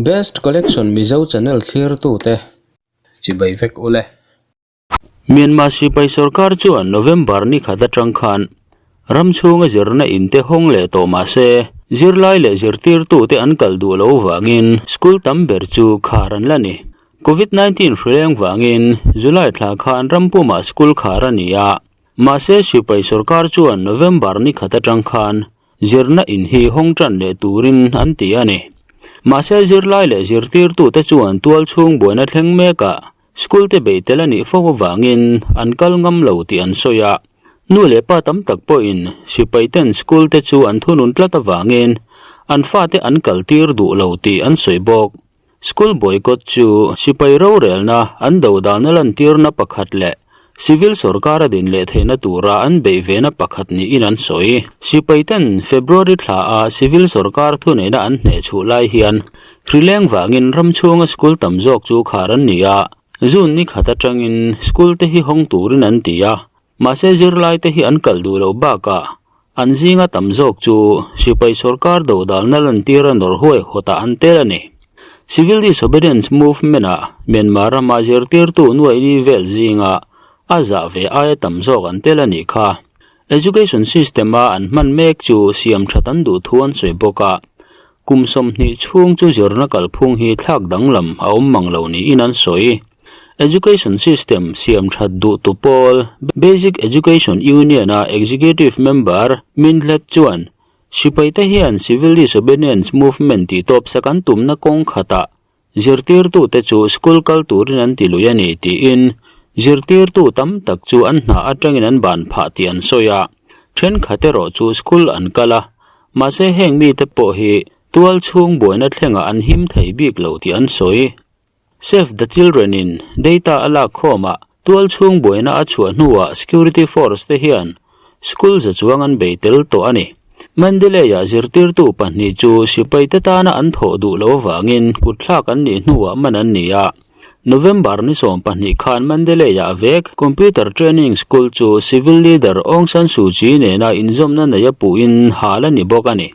Best Collection Mizo channel thlirtute chibai vek ule. Myanmar sipai sorkar chuan November ni khat atang khan ram chhunga zirna in te hawng leh tawh mah se zirlai leh zirtirtute an kal duh loh vangin school tam ber chu khar an la ni. Covid 19 hrileng vangin July thla khan ram pumah school khar a ni a, mahse sipai sorkar chuan November ni khat atang khan zirna in hi hawng tan leh turin an ti a ni. Mahse zirlai leh zirtirtute chuan tual chhung buaina thleng mekah school te bei tel a nih fo avangin an kal ngam lo tih an sawi a. Nu leh pa tam tak pawhin sipai ten school te chu an thunun tlat avangin an fate an kal tir duh lo tih an sawi bawk. School boycott chu sipai rorelna an dodalna lantirna pakhat leh civil sorkar a din leh theihna tura an beih vena pakhat niin an sawi. Sipai ten February thla a civil sorkar thuneihna an hneh chhuh lai hian hrileng vangin ram chhunga school tam zawk chu khar an ni a, June ni khat atangin school te hi hawng turin an ti a, mahse zirlai te hi an kal duh loh bakah an zinga tam zawk chu sipai sorkar dodalna lantira nawr huai hawtah an tel a ni. Civil Disobedience Movement-ah Myanmar rama zirtirtu nuaini vel zinga a zah ve aia tam zawk an tel a nih kha. Education system-a an hman mek chu siam that an duh thu an sawi bawk a, kum 20 chhung chu zirna kalphung hi thlak danglam a awm mang lo niin an sawi. Education system siam that duh tu pawl Basic Education Union-a executive member Min Hlet chuan sipaite hian civil disobedience movement tih tawp sak an tumna kawng khatah zirtirtute chu school kal turin an ti lui a ni tiin zirtirtu tam tak chu an hna atangin an ban phah tih an sawi a. Thenkhat erawh chu school an kal a, mahse heng mite pawh hi tual chhung buaina thlengah an him thei bik lo tih an sawi. Save the Children in data a lak khawmah tual chhung buaina a chhuah hnuah security force te hian school za chuang an bei tel tawh a ni. Mandalay-ah zirtirtu pahnih chu sipai te tana an thawh duh loh avangin kutthlak an nih hnuah man an ni a. November ni 12 khan Mandalay-ah vek computer training school chu civil leader Aung San Suu Kyi nena inzawmna nei a puhin hal a ni bawk a ni.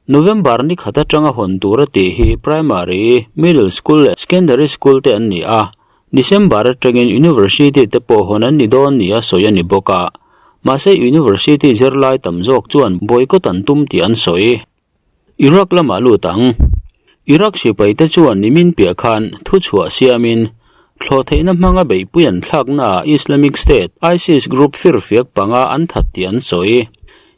November ni khat atanga hawn tur a tih hi primary, middle school leh secondary school te an ni a, December atangin university te pawh hawn an ni dawn nia sawi a ni bawk a, mahse university zirlai tam zawk chuan boycott an tum tih an sawi. Iraq lamah lut ang. Iraq sipai te chuan nimin piah khan thuchhuah siamin thlawhtheihna hmanga beihpui an thlaknaah Islamic State, ISIS, group firfiak panga an that tih an sawi.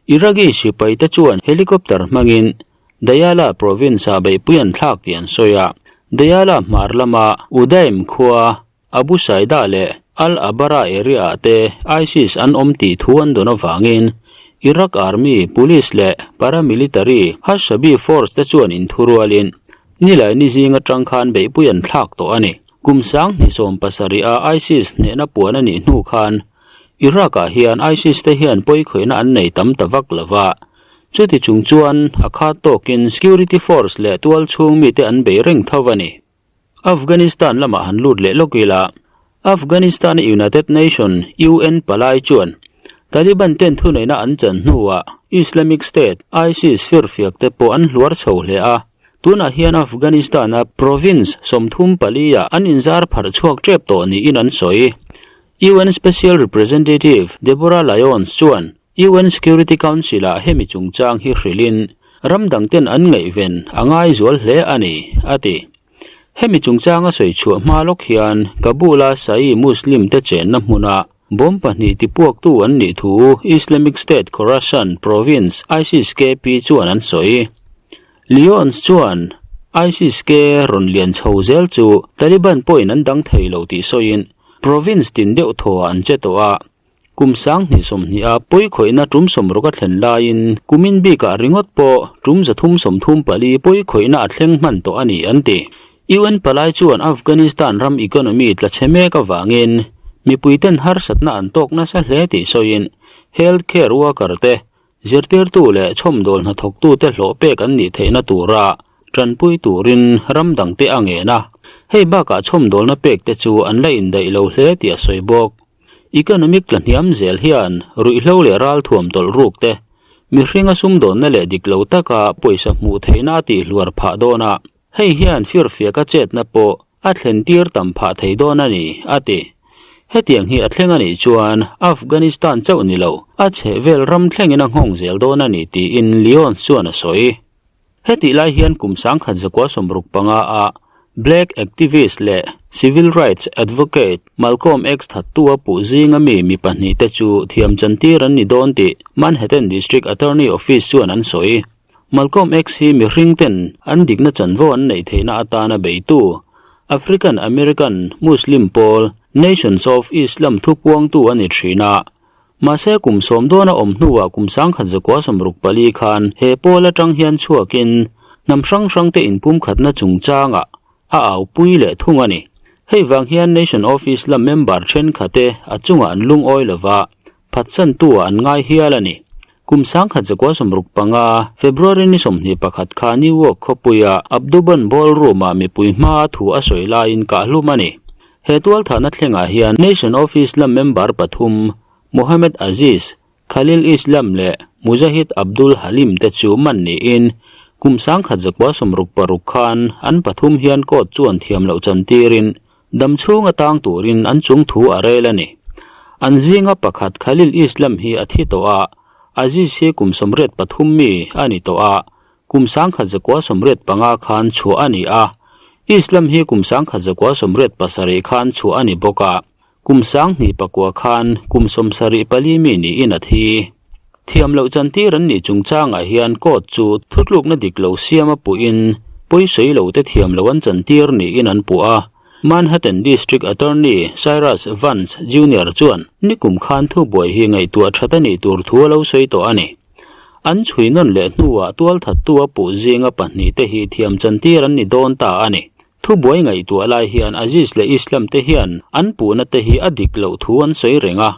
Iraqi sipai te chuan helicopter hmangin Diyala province-ah beihpui an thlak tih an sawi a. Diyala hmar lama Udaim khua, Abu Saida leh Al-Abara area-ah te ISIS an awm tih thu an dawn avangin Iraq Army, Police leh paramilitary Hashabi Force te chuan inthurualin Nilaini zing atang khan beihpui an thlak tawh a ni. Kum 2017 a ISIS hnehna puan a nih hnu khan Iraq-ah hian ISIS te hian pawikhawihna an nei tam ta vak lo va, chuti chung chuan a khat tawkin security force leh tual chhung mite an bei reng tho a ni. Afghanistan lamah han lut leh lawk ila, Afghanistan-a United Nation, UN, palai chuan Taliban ten thuneihna an chan hnuah Islamic State, ISIS, firfiak te pawh an hluar chho hle a, tunah hian Afghanistan-a province 34 ah an inzar pharh chhuak tep tawh niin an sawi. UN Special Representative Deborah Lyons chuan UN Security Council-ah hemi chungchang hi hrilhin ram dangten an ngaihven a ngaizual hle a ni, a ti. Hemi chungchanga sawi chhuah hma lawk hian Kabul-a Shia Muslim te chenna hmuna bomb pahnih tipuaktu an nih thu Islamic State Khorasan Province, ISIS-KP, chuan an sawi. Lyons chuan ISIS-K rawn lian chho zel chu Taliban pawhin an dang thei lo tih sawiin province tin deuh thaw ah an che tawh a, kum 2020 a pawikhawihna tum 60 a thlen laiin kumin bikah ringawt pawh tum 334 pawikhawihna a thleng hman tawh a ni an ti. UN palai chuan Afghanistan ram economy tla chhe mek avangin mipuiten harsatna an tawk nasa hle tih sawiin health care worker te Zirtirtu leh chhawmdawl hnathawktute hlawh pek an nih theihna tura tanpui turin ram dangte a ngen a, hei bakah chhawmdawlna pekte chu an la indaih lo hle tih a sawi bawk. Economic tla hniam zel hian ruihhlo leh ralthuam tawlh ruk te, mihringa sumdawnna leh dik lo taka pawisa hmuh theihna a tihhluar phah dawn a. Hei hian firfiaka chetna pawh a thlen tir tam phah thei dawn a ni, a ti. Hetiang hi a thleng a nih chuan Afghanistan chauh ni lo, a chhehvel ram thlengin a nghawng zel dawn a ni tiin Lyons chuan a sawi. Hetih lai hian kum 1965 a Black activist leh civil rights advocate Malcolm X thattu a puh zinga mi mi pahnihte chu thiam chantir an ni dawn tih Manhattan District Attorney Office chuan an sawi. Malcolm X hi mihring ten an dikna chanvo an neih theihna atana beitu African American Muslim pawl Nations of Islam thupuangtu a ni thin a. Mahse kum sawm dawn a awm hnuah kum 1964 khan he pawl atang hian chhuakin hnam hrang hrangte inpumkhatna chungchangah a aupui leh thung a ni. Hei vang hian Nation of Islam member thenkhat-te a chungah an lungawi lova, phatsantu-ah an ngai hial a ni. Kum 1965, February ni 21 kha New York khawpuia Abduban Ballroom-ah mipui hmaa thu a sawi laiin kahhlum a ni. He tualthahna thlengah hian Nation of Islam member pathum, Mohammed Aziz, Khalil Islam leh Mujahid Abdul Halim te chu man niin kum 1966 khan an pathum hian court chuan thiam loh chantirin dam chhung atang turin an chung thu a rel a ni. An zinga pakhat Khalil Islam hi a thi tawh a, Aziz hi kum 83 mi a ni tawh a, kum 1985 khan chhuah a ni a, Islam hi kum 1987 khan chhuah a ni bawk a. Kum 2009 khan kum 74 mi niin a thi. Thiam loh chantir an nih chungchangah hian court chu thutlukna dik lo siam a puhin pawisawi lo te thiam loh an chantir niin an puh a. Manhattan District Attorney Cyrus Vance Junior chuan nikum khan thubuai hi ngaihtuah that a nih tur thu a lo sawi tawh a ni. An chhui nawn leh hnuah tualthattu a puh zinga pahnih te hi thiam chantir an ni dawn ta a ni. Thubuai ngaihtuah lai hian Aziz leh Islam te hian an puhna te hi a dik loh thu an sawi reng a.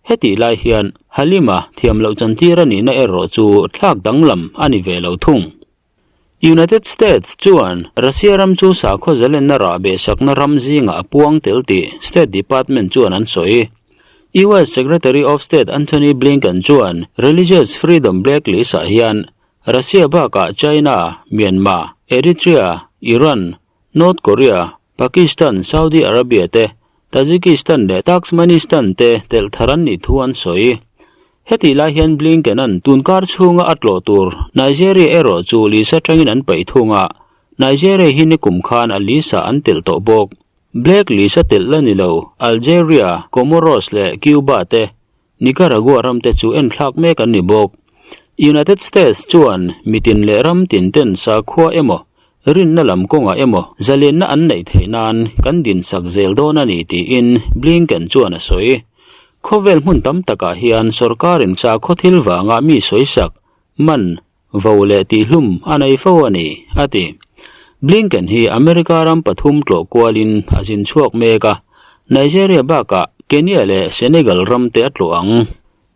Hetih lai hian Halima thiam loh chantir a nihna erawh chu thlak danglam a ni ve lo thung. United States chuan Russia ram chu sakhaw zalenna rah behsakna ram zingah a puang tel tih State Department chuan an sawi. US Secretary of State Antony Blinken chuan Religious Freedom Blacklist ah hian Russia bakah China, Myanmar, Eritrea, Iran, North Korea, Pakistan, Saudi Arabia te, Tajikistan leh Turkmenistan te telh thar an nih thu an sawi. Hetih lai hian Blinken-a'n tunkar chhunga a tlawh tur Nigeria erawh chu lisa tangin an paih thung a, Nigeria hi nikum khan a lisa an telh tawh bawk. Black lisa telh la ni lo, Algeria, Comoros leh Cuba te, Nicaragua ram te chu enthlak mek an ni bawk. United States chuan mitin leh ram tin ten sakhua emaw, rinna lam kawngah emaw zalenna an neih theih nan kan dinsak zel dawn a ni tiin Blinken chuan a sawi. Khawvel hmun tam takah hian sorkarin sakhaw thil vanga mi sawisak, man, vo leh tihhlum a nei fo a ni, a ti. Blinken hi America ram pathum tlawh kualin a zin chhuak mek a, Nigeria bakah Kenya leh Senegal ram te a tlawh ang.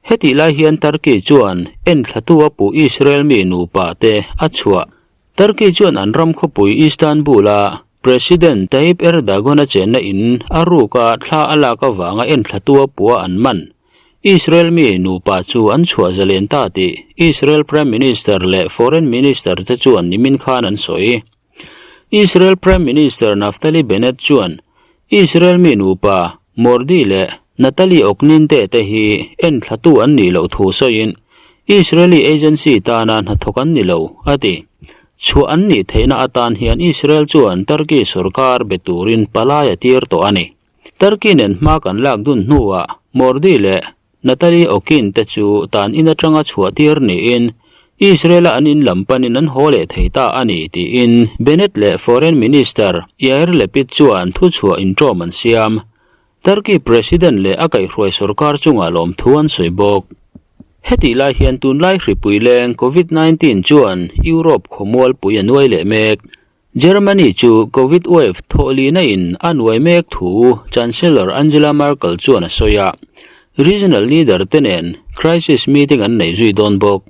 Hetih lai hian Turkey chuan enthlatu a puh Israel mi nupa te a chhuah. Turkey chuan an ram khawpui Istanbul-a President Tayyip Erdogan-a chenna in a ruka thla a lak avanga enthlatu a puh a an man. Israel mi nupa chu an chhuah zalen ta tih Israel Prime Minister leh Foreign Minister te chuan nimin khan an sawi. Israel Prime Minister Naftali Bennett chuan Israel mi nupa Mordi leh Natalie Oknin te te hi enthlatu an nih loh thu sawiin Israeli agency tana hnathawk an ni lo, a ti. Chhuah an nih theihna atan hian Israel chuan Turkey sorkar be turin palai a tir tawh a ni. Turkey nen hma kan lak dun hnuah Mordi leh Natalie Okin te chu tan in atanga chhuah tir niin Israel-a an in lam panin an haw leh thei ta a ni tiin Bennett leh Foreign Minister Yair Lapid chuan thuchhuah inṭawm an siam. Turkey President leh a kaihhruai sorkar chungah lawmthu an sawi bawk. Hetih lai hian tunlai hripui leng Covid 19 chuan Europe khawmualpui a nuai leh mek. Germany chu Covid wave thawhlihna in a nuai mek thu Chancellor Angela Merkel chuan a sawi a, regional leader te nen crisis meeting an neih zui dawn bawk.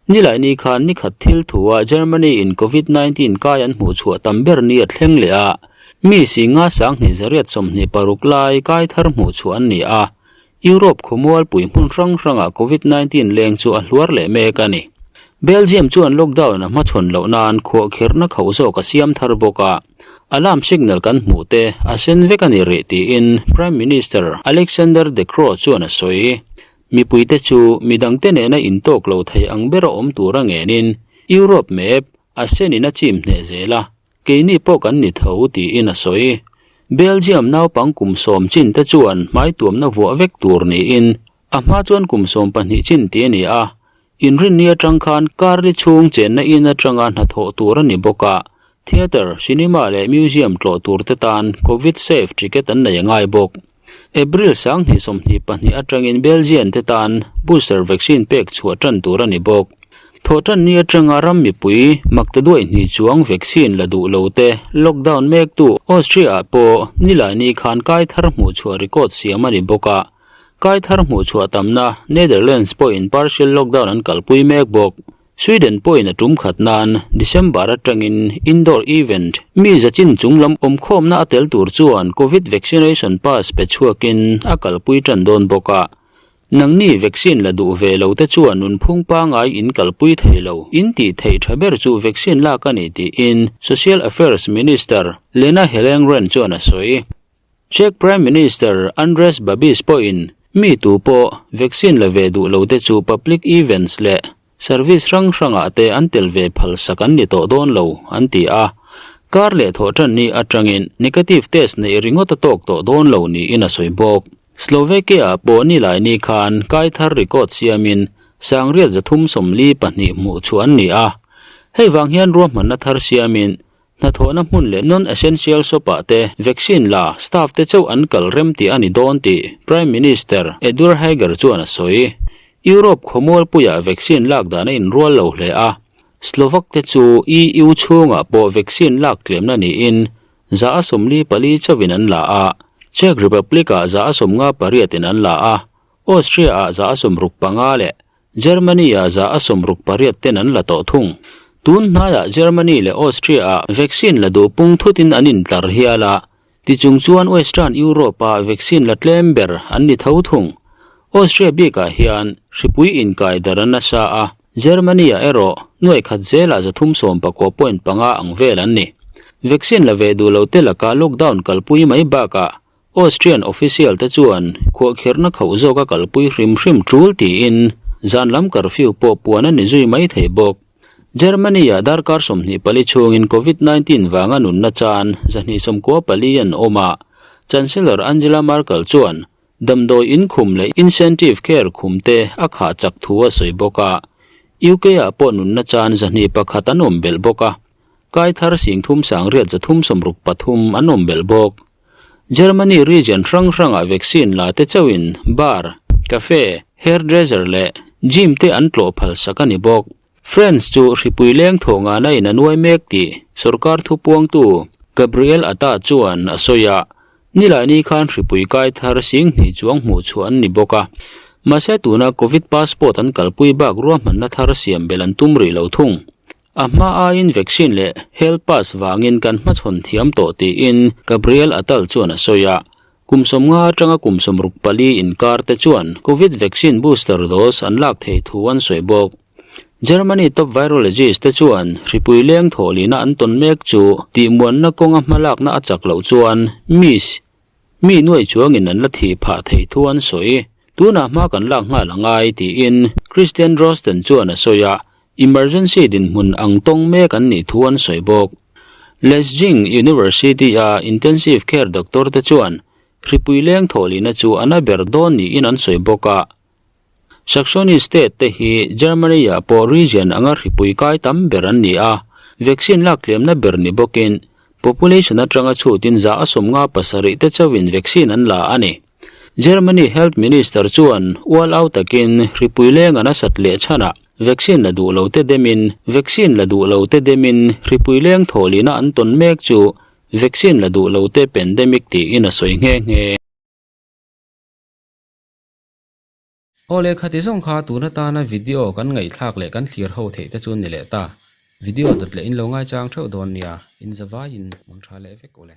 Nilaini khan nikhat thil thua Germany in Covid 19 kai an hmuh chhuah tam ber ni a thleng leh a, mi singa 2826 lai kai thar hmuh chhuah an ni a, Europe khawmualpui hmun hrang hrangah Covid 19 leng chu a hluar leh mek a ni. Belgium chuan lockdown a hmachhawn loh nan khuahkhirhna khauh zawk a siam thar bawk a, alarm signal kan hmuh te a sen vek a ni rih tiin Prime Minister Alexander De Croo chuan a sawi. Mipuite chu midangte nena intawk lo thei ang bera awm tura ngenin Europe map a senin a chim hneh zel a, keini pawh kan ni tho tiin a sawi. Belgium naupang kum sawm chin te chuan hmaituamna vuah vek tur niin a hma chuan kum 12 chin ti a ni a, Inrinni atang khan Karli chhung chenna in atanga hnathawh tur a ni bawk a, theatre, cinema leh museum tlawh tur te tan Covid safe ticket an nei a ngai bawk. April 2022 atangin Belgian te tan booster vaccine pek chhuah tan tur a ni bawk. Thawhtanni atanga ram mipui maktaduai hnih chuang vaccine la duh lo te lockdown mektu Austria-ah pawh Nilaini khan kai thar hmuh chhuah record siam a ni bawk a, Kai thar hmuh chhuah tamna Netherlands pawhin partial lockdown an kalpui mek bawk. Sweden pawhin a tum khat nan December atangin indoor event mi zachin chung lam awmkhawmna a tel tur chuan Covid vaccination pass pe chhuakin a kalpui tan dawn bawk a. Nangni vaccine la duh ve lo te chuan nunphung pangai in kalpui thei lo in tih theih tha ber chu vaccine lak a ni tiin Social Affairs Minister Lena Hellengren chuan a sawi. Czech Prime Minister Andrej Babis pawhin mi tu pawh vaccine la ve duh lote chu public events leh service hrang hrangah te an tel ve phalsak an ni tawh dawn lo, an ti a. Kar leh thawhtanni atangin negative test neih ringawt a tawk tawh dawn lo niin a sawi bawk. Slovakia-ah pawh Nilaini khan kai thar record siamin sangriat 342 hmuh chhuah an ni a. Hei vang hian ruahmanna thar siamin Hnathawhna hmun leh non-essential shop-ah te vaccine la staff te chauh an kal rem tih a ni dawn tih Prime Minister Eduard Heger chuan a sawi. Europe khawmualpuiah vaccine lak dan a inrual lo hle a, Slovak te chu EU chhungah pawh vaccine lak tlemna niin 44 chauhin an la a, Czech Republic-ah 58 in an la a, Austria-ah 65 leh Germany-ah 68 ten an la tawh thung. Tun hnaiah Germany leh Austria-ah vaccine la duh pung thutin an intlar hial a, tichung chuan Western Europe-a vaccine la tlem ber an ni tho thung. Austria bikah hian hripui inkai dar a nasa a, Germany-ah erawh nuai khat zelah 319.5 ang vel an ni. Vaccine la ve duh lote laka lockdown kalpui mai bakah Austrian official te chuan khuahkhirhna khauh zawka kalpui hrim hrim tul tiin zan lam curfew pawh puan a ni zui mai thei bawk. Germany-ah darkar 24 chhungin Covid 19 vanga nunna chan 294 an awm a, Chancellor Angela Merkel chuan damdawi in khum leh incentive care khum te a khah chak thu a sawi bawk a. UK-ah pawh nunna chan 101 an awm belh bawk a, kai thar 38,363 an awm belh bawk. Germany region hrang hrangah vaccine la te chauhin bar, cafe, hairdresser leh gym te an tlawh phal sak a ni bawk. France chu hripui leng thaw ngana in a nuai mek tih sorkar thupuangtu Gabriel Attal chuan a sawi a, Nilaini khan hripui kai thar 2000 chuang hmuh chhuah an ni bawk a. Mahse tuna Covid passport an kalpui bak ruahmanna thar siam belh an tum rih lo thung. A hma aiin vaccine leh health pass vangin kan hmachhawn thiam tawh tiin Gabriel Attal chuan a sawi a. Kum 50 atanga kum 64 inkar te chuan Covid vaccine booster dose an lak thei thu an sawi bawk. Germany top virologist te chuan hripui leng thawhlihna an tawn mek chu tihmuanna kawnga hmalakna a chak loh chuan miss Mi nuai chuangin an la thih phah thei thu an sawi. Tunah hma kan lak nghal a ngai, tiin Christian Drosten chuan a sawi a, emergency dinhmun ang tawng mek an nih thu an sawi bawk. Leipzig University-a intensive care doctor te chuan hripui leng thawhlihna chu a na ber dawn niin an sawi bawk a. Saxony state te hi Germany-ah pawh region anga hripui kai tam ber an ni a, vaccine lak tlemna ber ni bawkin population atanga chhutin 57% te chauhin vaccine an la a ni. Germany Health Minister chuan ual au takin hripui leng a nasat leh chhanah vaccine la duh lo te demin vaccine la duh lo te demin hripui leng thawhlihna an tawn mek chu vaccine la duh lo te pandemic tiin a sawi nghe nghe. Aw leh khati zawng kha tun atana video kan ngaihthlak leh kan thlir ho theih te chu ni leh ta. Video dawt leh in lo ngaichang theuh dawn nia, in zavaiin mang tha leh vek ule.